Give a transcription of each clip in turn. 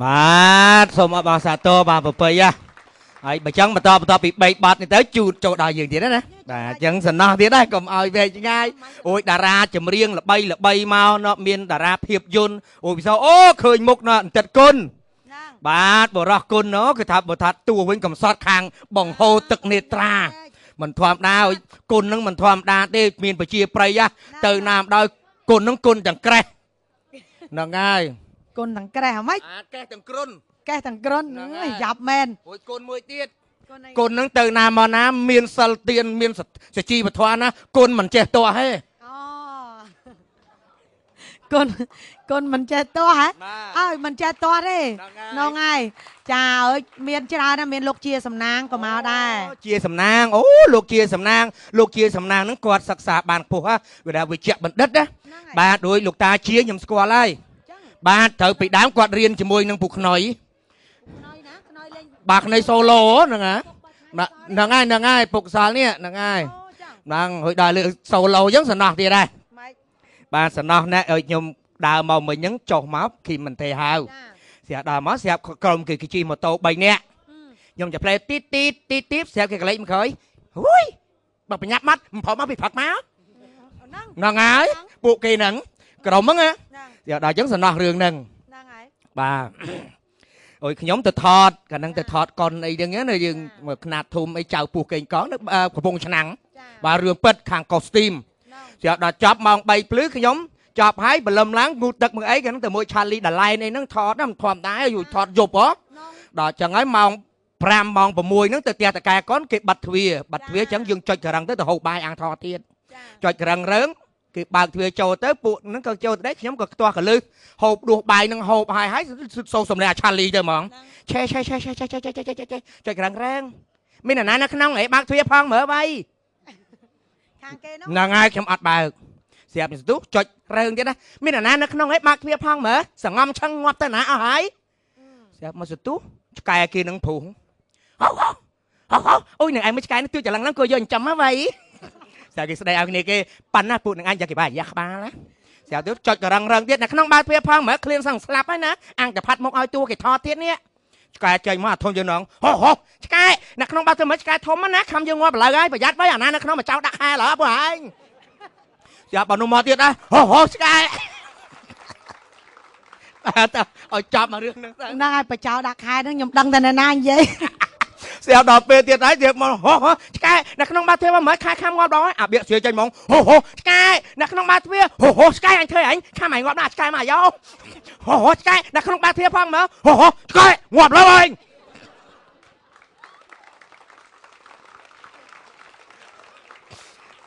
បាទសូមអបអរសាទរបាទប្រពៃហើយបើចឹងបន្តបន្តពី3បាត់នេះទៅជូតចូលដល់យើងទៀតណាបាទអញ្ចឹងសំណោះទៀតដែរកុំឲ្យវែកឆ្ងាយអូយតារាចម្រៀងល្បីល្បីមកណមានតារាភាពយន្តអូយពិសោអូឃើញមុខណអន្តិតគុណបាទបរោះគុណណគឺថាបើថាតួវិញកំសត់ខាងបង្ហូរទឹកនេត្រាមិនធម្មតាគុណនឹងមិនធម្មតាទេមានប្រជាប្រិយទៅណាមដោយគុណនឹងគុណទាំងក្រេះហ្នឹងហើយគុណទាំងក្រេះហ្មងអាកេះទាំងគ្រុនកេះទាំងគ្រុនយ៉ាប់មែនអូយគុណមួយទៀតគុណនឹងទៅណាមកណាមានសិលទានមានសជីវធម៌ណាគុណមិនចេះទាស់ទេអូគុណគុណមិនចេះទាស់ហ៎អើយមិនចេះទាស់ទេហ្នឹងហើយចាអើយមានច្រើនណាស់មានលោកជាសំណាងក៏មកដែរជាសំណាងអូលោកជាសំណាងលោកជាសំណាងហ្នឹងគាត់សិក្សាបានខ្ពស់ហ៎វាថាវិជ្ជបណ្ឌិតណាបាទដោយលោកតាជាខ្ញុំស្គាល់ហើយបាទត្រូវពីដើមគាត់រៀនជាមួយនឹងពូខ្នុយបាទខ្នុយសូឡូហ្នឹងហ៎ហ្នឹងហើយហ្នឹងហើយពុកសាលនេះហ្នឹងហើយហ្នឹងហើយដល់លើសូឡូអញ្ចឹងសំណោះទៀតដែរបាទសំណោះណែឲ្យខ្ញុំដើរមកមិញហ្នឹងចុះមកគីមិនទេហៅស្រាប់ដើរមកស្រាប់ក្រុមគេជិះម៉ូតូ3នាក់ខ្ញុំจะផ្លែទីទីទីទីស្រាប់គេកលេចមកក្រោយហួយបើប្រញាប់មាត់មិនព្រមមកពីផឹកមកហ្នឹងហើយពួកគេហ្នឹងក្រុមហ្នឹងណាដល់អញ្ចឹងសំណោះរឿងហ្នឹងហ្នឹងហើយបាទអូយខ្ញុំទៅថតកាលហ្នឹងទៅថតកុនអីហ្នឹងណាយើងមកខ្នាតធំអីចៅពោះកេងកងនៅកំពង់ឆ្នាំងបាទរឿងពិតខាងកូស្ទីមស្រាប់ដល់ចប់ម៉ោង3ភ្លឺខ្ញុំចប់ហើយបលឹមឡើងងូតទឹកមកអីកាលហ្នឹងទៅមួយឆាលីដាឡែនអីហ្នឹងថតហ្នឹងធម្មតាយូរថតយប់ហ៎ដល់អញ្ចឹងហើយម៉ោង5ម៉ោង6ហ្នឹងទៅផ្ទះតកែកុនគេបាត់ទ្វាបាត់ទ្វាអញ្ចឹងយើងចុចក្រឹងទៅទៅហូបបាយអាំងថតទៀតចុចក្រឹងរើងគេបើកទ្វារចូលទៅពួកហ្នឹងក៏ចូលទៅដែរខ្ញុំក៏ខ្ទាស់កលឹះហូបដួសបាយហ្នឹងហូបហើយហើយសូសំលេងអាឆាលីទៅហ្មងឆេឆេឆេឆេឆេឆេឆេឆេឆេចុចក្រឹងរែងមានអាណានៅក្នុងអីបើកទ្វារផងមើលបាយខាងគេហ្នឹងហើយខ្ញុំអត់បើកស្រាប់នេះស្ទុះចុចរើងទៀតណាមានអាណានៅក្នុងអីបើកទ្វារផងមើលសងំឆឹងងាប់ទៅណាអស់ហើយស្រាប់មកស្ទុះឆ្កែគេនឹងព្រុសហោហោហោអូយនឹងឯងមួយឆ្កែនេះទួចច្រឡឹងហ្នឹងគួរយកចិញ្ចឹមហ៎វ៉ៃស្រាប់គេស្ដីឲ្យគ្នាគេប៉ណ្ណាពួកនឹងអញយ៉ាគេបាយ៉ាក្បាលណាស្រាប់ទៀតចុចករងរងទៀតនៅក្នុងបាតទ្វារផងមើលឃ្លានសឹងស្លាប់ហើយណាអង្គតែផាត់មកឲ្យតួគេថតទៀតនេះឆ្កែចេញមកអាធំយើងនងហោហោឆ្កែនៅក្នុងបាតទ្វារមើលឆ្កែធំណាខំយើងងាប់ឥឡូវហើយប្រយ័ត្នໄວអាណានៅក្នុងមកចោលដាក់ខែឡើពួកឯងស្រាប់បើនោះមកទៀតដែរហោហោឆ្កែបាទឲ្យចាប់មករឿងហ្នឹងហ្នឹងហើយបចោលដាក់ខែហ្នឹងខ្ញុំដឹងតែណានិយាយស្រាប់ដល់ពេលទៀតហើយទៀតមកហោហោឆ្កែនៅក្នុងបាតទ្វារមកមើលខែខាំងាប់ដល់ហើយអាបៀកស្រាចេញហ្មងហោហោឆ្កែនៅក្នុងបាតទ្វារហោហោឆ្កែអញធ្វើអញខាំឯងងាប់ដាក់ឆ្កែមកអាយ៉ោហោហោឆ្កែនៅក្នុងបាតទ្វារផងមើលហោហោឆ្កែងាប់លើឯង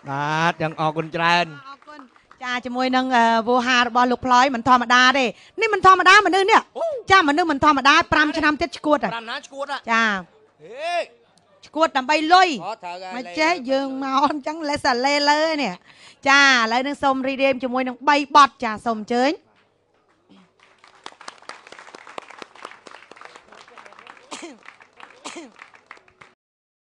បាទយ៉ាងអរគុណច្រើនអរគុណចាជាមួយនឹងវោហារបស់លោកផ្លយមិនធម្មតាទេនេះមិនធម្មតាមនុស្សនេះចាមនុស្សមិនធម្មតា5ឆ្នាំទៀតឈួត5ណាឈួតចាឈួតដើម្បីលុយមកចេះយើងមកអញ្ចឹងលេសាលេលើនេះចាឥឡូវនឹងសូមរីករាយជាមួយនឹង3បទចាសូមអញ្ជើញ